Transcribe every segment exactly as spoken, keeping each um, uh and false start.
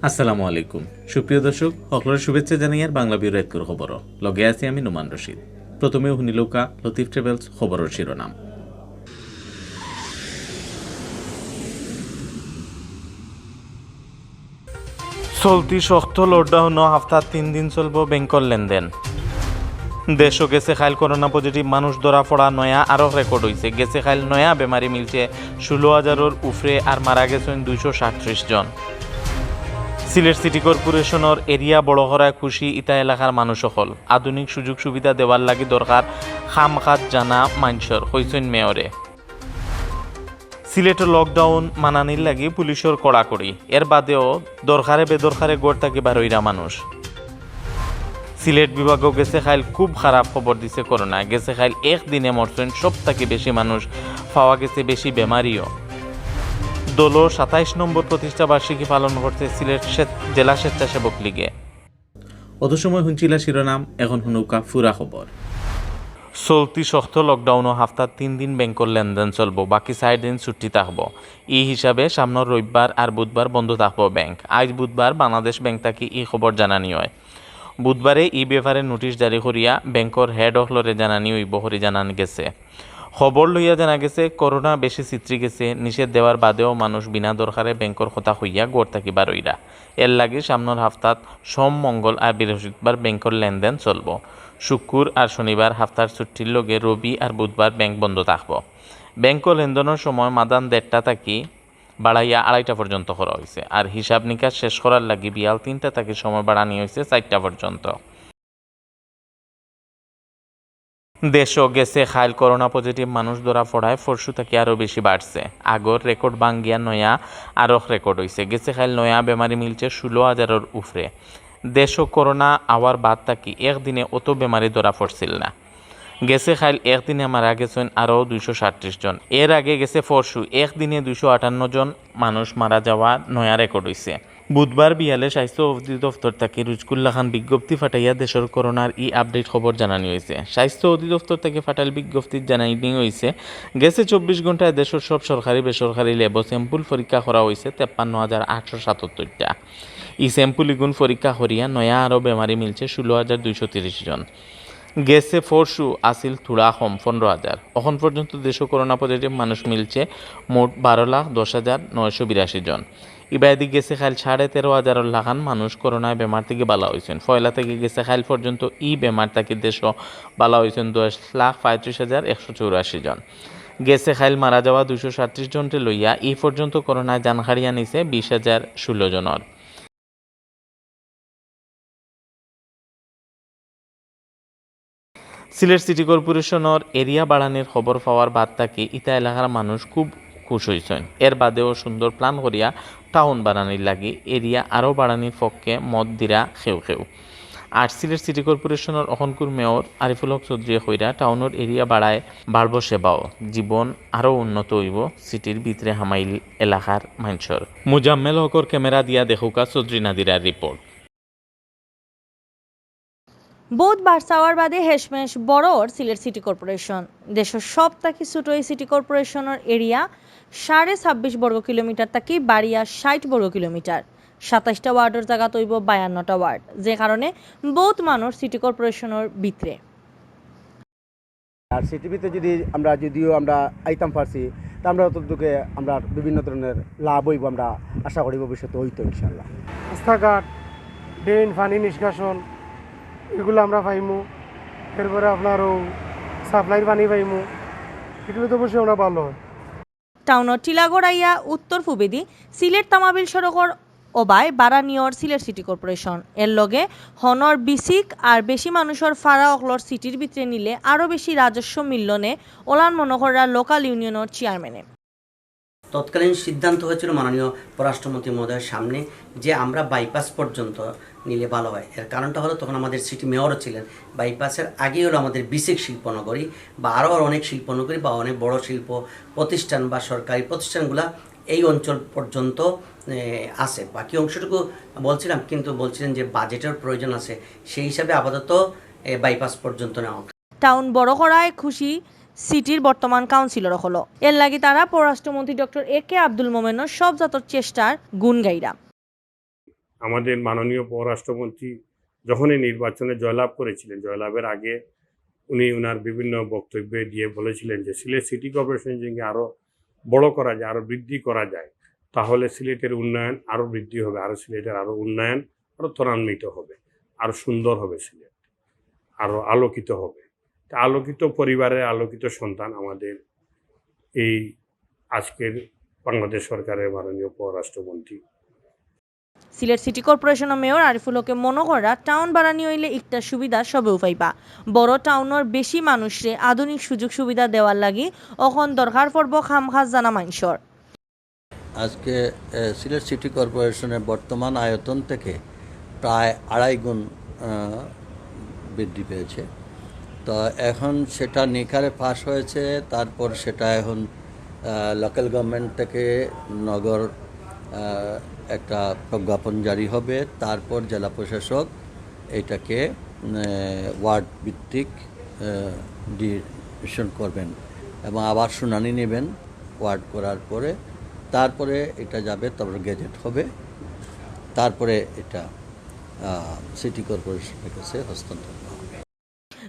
আসসালামু আলাইকুম। সুপ্রিয় দর্শক, হকলরে শুভেচ্ছা জানাইয়ার বাংলা ব্যুরো এতকুর খবর। লগে আছি আমি নোমান রশিদ। প্রথমে হুনিলউক্কা লতিফ ট্রাভেলস খবরর শিরোনাম। চলতি শক্ত লকডাউনো হাপ্তাত তিন দিন চলবো ব্যাংকর লেনদেন। দেশো গেছে কাইল করোনা পজিটিভ মানুষ ধরা পড়া নয়া আরো রেকর্ড অইছে। গেছে কাইল নয়া বেমারি মিলছে ষোলো হাজারর উপরে আর মারা গেছইন দুইশো সাতত্রিশ জন। সিলেট সিটি কর্পোরেশনর এরিয়া বড় করায় খুশি ইতা এলাকার মানুষ অকল। আধুনিক সুযোগ সুবিধা দেওয়ার লাগি দরকার কাম কাজ জানা মানষর, কইছইন মেয়রে। সিলেটো লকডাউন মানানির লাগি পুলিশর কড়াকড়ি, এর বাদেও দরকারে বেদরকারে ঘর থাকি বারইরা মানুষ। সিলেট বিভাগো গেছে কাইল খুব খারাপ খবর দিছে করোনায়। গেছে কাইল এক দিনে মরছইন সব থাকি বেশি মানুষ, পাওয়া গেছে বেশি বেমারিও। দলর সাতাইশ নম্বর প্রতিষ্ঠা বার্ষিকী পালন করছে সিলেট স্বেচ্ছ-, জেলা স্বেচ্ছাসেবক লীগে। অত সময় হুনছিলা শিরোনাম, এখন হুনউক্কা পুরা খবর। চলতি শক্ত লকডাউনো হাপ্তাত তিন দিন ব্যাংকর লেনদেন চলবো, বাকি চাইর দিন ছুটি থাকবো। ই হিসাবে সামনর রবিবার আর বুধবার বন্ধ থাকবো ব্যাংক। আইজ বুধবার বাংলাদেশ ব্যাংক থাকি ই খবর জানানি অয়। বুধবারে ই ব্যাপারে নোটিশ জারি করিয়া ব্যাংকর হেড অকলরে জানানি অইবো করি জানান গেছে। খবর লইয়া জানা গেছে, করোনা বেশি ছিতরি গেছে, নিষেধ দেওয়ার বাদেও মানুষ বিনা দরকারে ব্যাংকর কথা কইয়া ঘর থাকি বারইরা। এর লাগি সামনর হাপ্তাত সোম, মঙ্গল আর বৃহস্পতিবার ব্যাংকর লেনদেন চলবো। শুক্কুর আর শনিবার হাপ্তার ছুটির লগে রবি আর বুধবার ব্যাংক বন্ধ থাকবো। ব্যাংকর লেনদেনর সময় মাদান দেড়টা থাকি বাড়াইয়া আড়াইটা পর্যন্ত করা অইছে, আর হিসাব নিকাশ শেষ করার লাগি বিয়াল তিনটা থাকি সময় বাড়ানি অইছে চাইরটা পর্যন্ত। দেশো গেছে কাইল করোনা পজিটিভ মানুষ ধরা পড়ায় পরশু থাকি আরো বেশি বাড়ছে। আগর রেকর্ড ভাঙ্গিয়া নয়া আরো রেকর্ড অইছে। গেছে কাইল নয়া বেমারি মিলছে ষোলো হাজারর উপরে। দেশো করোনা আওয়ার বাদ থাকি একদিনে অত বেমারি ধরা পড়ছিল না। গেছে কাইল একদিনে মারা গেছইন আরো দুইশো সাতত্রিশ জন। এর আগে গেছে পরশু একদিনে দুইশো আটান্ন জন মানুষ মারা যাওয়া নয়া রেকর্ড অইছে। বুধবার বিয়ালে স্বাস্থ্য অধিদপ্তর থাকি রুজকুল্লা খান বিজ্ঞপ্তি ফাটাইয়া দেশর করোনার ই আপডেট খবর জানানি অইছে। স্বাস্থ্য অধিদপ্তর থাকি ফাটাইল বিজ্ঞপ্তিত জানানি অইছে, গেছে চব্বিশ ঘন্টায় দেশর সব সরকারি বেসরকারি ল্যাবো স্যাম্পল পরীক্ষা করা অইছে তেপ্পান্ন হাজার আটশো সাতাত্তরটা। ই স্যাম্পল ইগুন পরীক্ষা করিয়া নয়া আরো বেমারি মিলছে ষোলো হাজার দুইশো তিরিশ জন। গেছে পরশু আছিল থুড়া কম পনেরো হাজার। অখন পর্যন্ত দেশো করোনা পজিটিভ মানুষ মিলছে মোট বারো লাখ দশ হাজার নয়শো বিরাশি জন। ইবায়দি গেছে কাইল সাড়ে তেরো হাজারর লাখান মানুষ করোনায় বেমার থাকি বালা অইছইন। পয়লা থাকি গেছে কাইল পর্যন্ত ই বেমার থাকি দেশো বালা অইছইন দশ লাখ পঁয়ত্রিশ হাজার একশো চৌরাশি জন। গেছে কাইল মারা যাওয়া দুইশো সাতত্রিশ জনরে লইয়া ই পর্যন্ত করোনায় জান কাড়িয়া নিছে বিশ হাজার ষোলো জনর। সিলেট সিটি কর্পোরেশনর এরিয়া বাড়ানির খবর পাওয়ার বাদ থাকি ইতা এলাকার মানুষ খুব খুশ অইছইন। এর বাদেও সুন্দর প্ল্যান করিয়া টাউন বাড়ানির লাগি এরিয়া আরো বাড়ানির পক্ষে মত দিরা কেউ কেউ। আর সিলেট সিটি কর্পোরেশনর অখনকুর মেয়র আরিফুল হক চৌধুরীয়ে কইরা টাউনর এরিয়া বাড়ায় বাড়বো সেবাও, জীবন আরো উন্নত অইবো সিটির ভিতরে হামাইল এলাকার মানষর। মুজাম্মেল হকর ক্যামেরা দিয়া দেখউক্কা চৌধুরী নাদিরার রিপোর্ট। বউত বাড় চাওয়ার বাদে হেশমেশ বড় অর সিলেট সিটি কর্পোরেশন। দেশর সব থাকি ছোট এই সিটি কর্পোরেশনর এরিয়া সাড়ে ছাব্বিশ বর্গ কিলোমিটার থাকি বাড়িয়া ষাইট বর্গ কিলোমিটার। সাতাইশটা ওয়ার্ডর জাগাত অইবো বায়ান্নটা ওয়ার্ড, যে কারণে বউত মানুষ সিটি কর্পোরেশনর ভিতরে। আর সিটিভিতে যদি আমরা, যদিও আমরা আইতাম পারছি, তা আমরা অতটুকে আমরা বিভিন্ন ধরনের লাভ অইবো, আমরা আশা করি ভবিষ্যতে অইতো ইনশাআল্লাহ। রাস্তাঘাট, ড্রেন, পানি নিষ্কাশন, এগুলো আমরা পাইমু। এরপরে আপনার ও সাপ্লাইর পানি পাইমু, এগুলো তো অবশ্যই আমরা ভালো হয়। টাউনর টিলাগড় আইয়া উত্তর পূবেদি সিলেট তামাবিল সড়কর অবায় বাড়ানি অর সিলেট সিটি কর্পোরেশন। এর লগে হনর বিসিক আর বেশি মানুষর ফাড়া অকলর সিটির ভিতরে নিলে আরও বেশি রাজস্ব মিললো নে, অলান মনো কররা লোকাল ইউনিয়নর চেয়ারম্যানে। তৎকালীন সিদ্ধান্ত হয়েছিল মাননীয় পররাষ্ট্রমন্ত্রী মহোদয়ের সামনে যে আমরা বাইপাস পর্যন্ত নিলে ভালো হয়। এর কারণটা হলো তখন আমাদের সিটি মেয়রও ছিলেন, বাইপাসের আগেই হলো আমাদের বিসিক শিল্পনগরী বা আরও অনেক শিল্পনগরী বা অনেক বড় শিল্প প্রতিষ্ঠান বা সরকারি প্রতিষ্ঠানগুলা এই অঞ্চল পর্যন্ত, এ, আছে। বাকি অংশটুকু বলছিলাম, কিন্তু বলছিলেন যে বাজেটের প্রয়োজন আছে, সেই হিসাবে আপাতত, এ, বাইপাস পর্যন্ত নেওয়া। টাউন বড় করায় খুশি সিটির বর্তমান কাউন্সিলর অকলও। এর লাগি তারা পররাষ্ট্রমন্ত্রী ডক্টর এ কে আব্দুল মোমেনর সব জাতর চেষ্টার গুণ গাইরা। আমাদের মাননীয় পররাষ্ট্রমন্ত্রী যখনই নির্বাচনে জয়লাভ করেছিলেন, জয়লাভের আগে উনি ওনার বিভিন্ন বক্তব্যে দিয়ে বলেছিলেন যে সিলেট সিটি কর্পোরেশন যদি আরও বড় করা যায়, আরও বৃদ্ধি করা যায়, তাহলে সিলেটের উন্নয়ন আরও বৃদ্ধি হবে, আরও সিলেটের আরও উন্নয়ন আরও ত্বরান্বিত হবে, আরও সুন্দর হবে সিলেট, আরও আলোকিত হবে। তা আলোকিত পরিবারের আলোকিত সন্তান আমাদের এই আজকের বাংলাদেশ সরকারের মাননীয় পররাষ্ট্রমন্ত্রী। সিলেট সিটি কর্পোরেশনর মেয়র আরিফুল হকে মনো করা টাউন বাড়ানি অইলে ইকটা সুবিধা সবেউ পাইবা। বড় টাউনর বেশি মানুষরে আধুনিক সুযোগ সুবিধা দেওয়ার লাগি অখন দরকার পড়ব কাম কাজ জানা মানষর। আজকে আহ, সিলেট সিটি কর্পোরেশনের বর্তমান আয়তন থেকে প্রায় আড়াই গুণ আহ, বৃদ্ধি পেয়েছে। তো এখন সেটা নিকারে পাশ হয়েছে, তারপর সেটা এখন লোকাল গভর্নমেন্ট থেকে নগর আহ, একটা প্রজ্ঞাপন জারি হবে, তারপর জেলা প্রশাসক এটাকে আহ, ওয়ার্ড ভিত্তিক ডিসিশন করবেন এবং আবার শুনানি নেবেন ওয়ার্ড করার পরে। তারপরে এটা যাবে, তারপরে গেজেট হবে, তারপরে এটা সিটি কর্পোরেশনের কাছে হস্তান্তর করা হবে।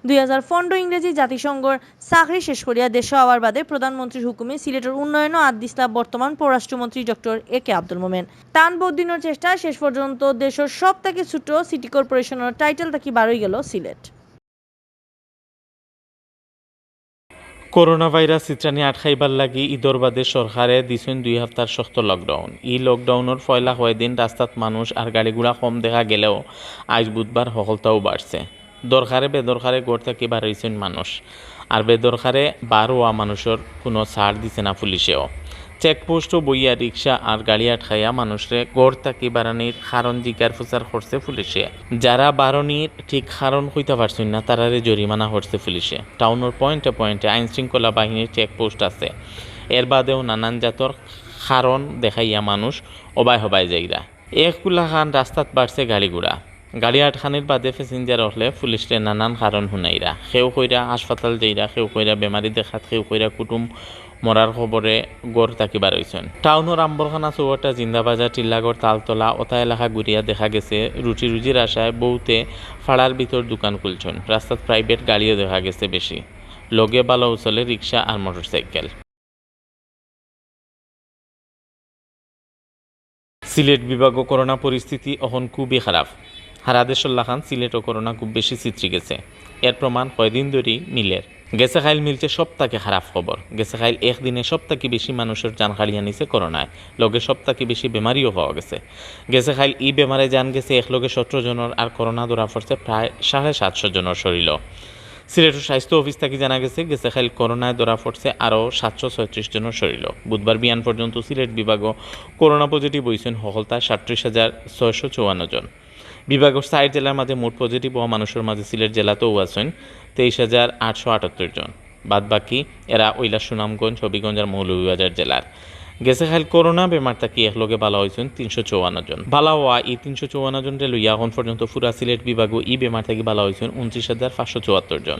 দুই হাজার পনেরো ইংরেজি জাতিসংঘর চাকরি শেষ করিয়া দেশো আওয়ার বাদে প্রধানমন্ত্রীর হুকুমে সিলেটর উন্নয়নও আত দিছলা বর্তমান পররাষ্ট্রমন্ত্রী ডক্টর এ কে আব্দুল মোমেন। তান বউত দিনর চেষ্টায় শেষ পর্যন্ত দেশর সব থাকি ছোট সিটি কর্পোরেশনর টাইটেল থাকি বারই গেল সিলেট। করোনা ভাইরাস ছিতরানি আটকাইবার লাগি ইদর বাদে সরকারে দিছইন দুই হাপ্তার শক্ত লকডাউন। ই লকডাউনর পয়লা কয়দিন রাস্তাত মানুষ আর গাড়িঘোড়া কম দেখা গেলেও আইজ বুধবার হকলতাউ বাড়ছে। দরকারে বেদরকারে ঘর থাকি বারইছইন মানুষ, আর বেদরকারে বার অওয়া মানুষর কুনু ছাড় দিছে না পুলিশেও। চেকপোস্টো বইয়া রিক্সা আর গাড়ি আটকাইয়া মানুষরে ঘর থাকি বারানির কারণ জিকার ফুসার করছে পুলিশে। যারা বারনির ঠিক কারণ কইতা পারছইন না, তারারে জরিমানা করছে পুলিশে। টাউনর পয়েন্টে পয়েন্টে আইন শৃঙ্খলা বাহিনীর চেকপোস্ট আছে। এর বাদেও নানান জাতর কারণ দেখাইয়া মানুষ অবায় হবায় যাইরা। এক কুলাখান রাস্তাত বাড়ছে গাড়িঘোড়া। গাড়ি আটকানির বাদে প্যাসেঞ্জার অকলে পুলিশরে নানান কারণ হুনাইরা। কেউ কইরা হাসপাতাল যাইরা, কেউ কইরা বেমারি দেখাত, কেউ কইরা কুটুম মরার খবরে ঘর থাকি বারইছইন। টাউনর আম্বরখানা, চৌহাট্টা, জিন্দাবাজার, টিল্লাগড়, তালতলা অতা এলাকা ঘুরিয়া দেখা গেছে রুটি রুজির আশায় বউতে ফাড়ার ভিতর দোকান খুলছইন। রাস্তাত প্রাইভেট গাড়িও দেখা গেছে বেশি, লগে বালাউ চলে রিক্সা আর মোটরসাইকেল। সিলেট বিভাগও করোনা পরিস্থিতি অখন খুবই খারাপ। হারা দেশর লাখান সিলেটও করোনা খুব বেশি ছিতরি গেছে। এর প্রমাণ কয়দিন ধরি মিলের। গেছে কাইল মিলছে সব থাকি খারাপ খবর। গেছে কাইল একদিনে সব থাকি বেশি মানুষর জান কাড়িয়া নিছে করোনায়। লগে সব থাকি বেশি বেমারিও পাওয়া গেছে। গেছে কাইল ই বেমারে জান গেছে একলগে সতেরো জনর, আর করোনা ধরা পড়ছে প্রায় সাড়ে সাতশো জনর শরীরও। সিলেটর স্বাস্থ্য অফিস থাকি জানা গেছে, গেছে কাইল করোনায় ধরা পড়ছে আরও সাতশো ছয়ত্রিশ জনর শরীরও। বুধবার বিয়ান পর্যন্ত সিলেট বিভাগও করোনা পজিটিভ অইছইন হকলতায় সাতত্রিশ হাজার ছয়শো চুয়ান্ন জন। বিভাগর চাইর জেলার মাঝে মোট পজিটিভ অওয়া মানুষর মাঝে সিলেট জেলাতও আছইন তেইশ হাজার আটশো আটাত্তর জন। বাদ বাকি এরা অইলা সুনামগঞ্জ, হবিগঞ্জ আর মৌলভীবাজার জেলার। গেছে কাইল করোনা বেমার থাকি একলগে বালা অইছইন তিনশো চুয়ান্ন জন। বালা অওয়া ই তিনশো চুয়ান্ন জনরে লইয়া অখন পর্যন্ত পুরা সিলেট বিভাগও ই বেমার থাকি বালা অইছইন ঊনত্রিশ হাজার পাঁচশো চুয়াত্তর জন।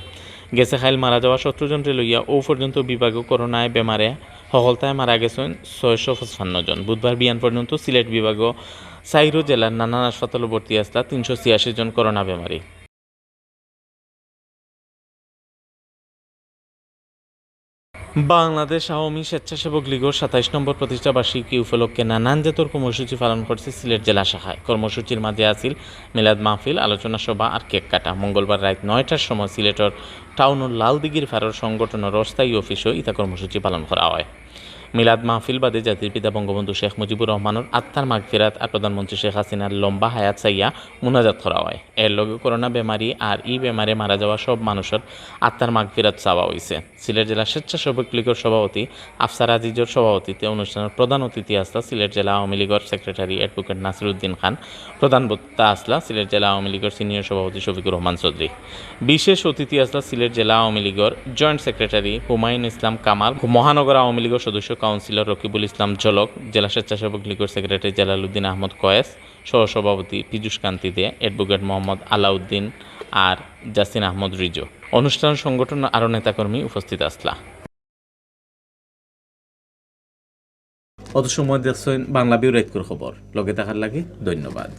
গেছে কাইল মারা যাওয়া সতেরো জনরে লইয়া অউ পর্যন্ত বিভাগও করোনায় বেমারে হকলতায় মারা গেছইন ছয়শো পঁচপান্ন জন। বুধবার বিয়ান পর্যন্ত সিলেট বিভাগও চাইরো জেলার নানান হাসপাতালও ভর্তি আছলা তিনশো ছিয়াশি জন করোনা বেমারি। বাংলাদেশ আওয়ামী স্বেচ্ছাসেবক লীগর সাতাইশ নম্বর প্রতিষ্ঠা বার্ষিকী উপলক্ষে নানান জাতর কর্মসূচি পালন করছে সিলেট জেলা শাখায়। কর্মসূচির মাঝে আছিল মিলাদ মাহফিল, আলোচনা সভা আর কেক কাটা। মঙ্গলবার রাইত নয়টার সময় সিলেটর টাউনর লালদিঘির পাড়র সংগঠনর অস্থায়ী অফিসও ইতা কর্মসূচি পালন করা হয়। মিলাদ মাহফিল বাদে জাতির পিতা বঙ্গবন্ধু শেখ মুজিবুর রহমানর আত্মার মাগফিরাত আর প্রধানমন্ত্রী শেখ হাসিনার লম্বা হায়াত চাইয়া মুনাজাত করা হয়। এর লগে করোনা বেমারি আর ই বেমারে মারা যাওয়া সব মানুষর আত্মার মাগফিরাত চাওয়া অইছে। সিলেট জেলা স্বেচ্ছাসেবক লীগর সভাপতি আফসার আজিজর সভাপতিত্বে অনুষ্ঠানর প্রধান অতিথি আছলা সিলেট জেলা আওয়ামী লীগর সেক্রেটারি অ্যাডভোকেট নাসির উদ্দিন খান, প্রধান বক্তা আছলা সিলেট জেলা আওয়ামী লীগর সিনিয়র সভাপতি শফিকুর রহমান চৌধুরী। বিশেষ অতিথি আছলা সিলেট জেলা আওয়ামী লীগর জয়েন্ট সেক্রেটারি হুমায়ুন ইসলাম কামাল, মহানগর আওয়ামী লীগর সদস্য কাউন্সিলর রকিবুল ইসলাম ঝলক, জেলা স্বেচ্ছাসেবক লীগর সেক্রেটারি জালালউদ্দিন আহমদ কয়েস, সহসভাপতি পীযূষ কান্তি দে, অ্যাডভোকেট মোহাম্মদ আলাউদ্দিন আর জাসিন আহমদ রিজু। অনুষ্ঠান সংগঠন আরও নেতাকর্মী উপস্থিত আছলা। অত সময় দেখছইন বাংলা ভিউ রাইতকুর খবর। লগে থাকার লাগি ধন্যবাদ।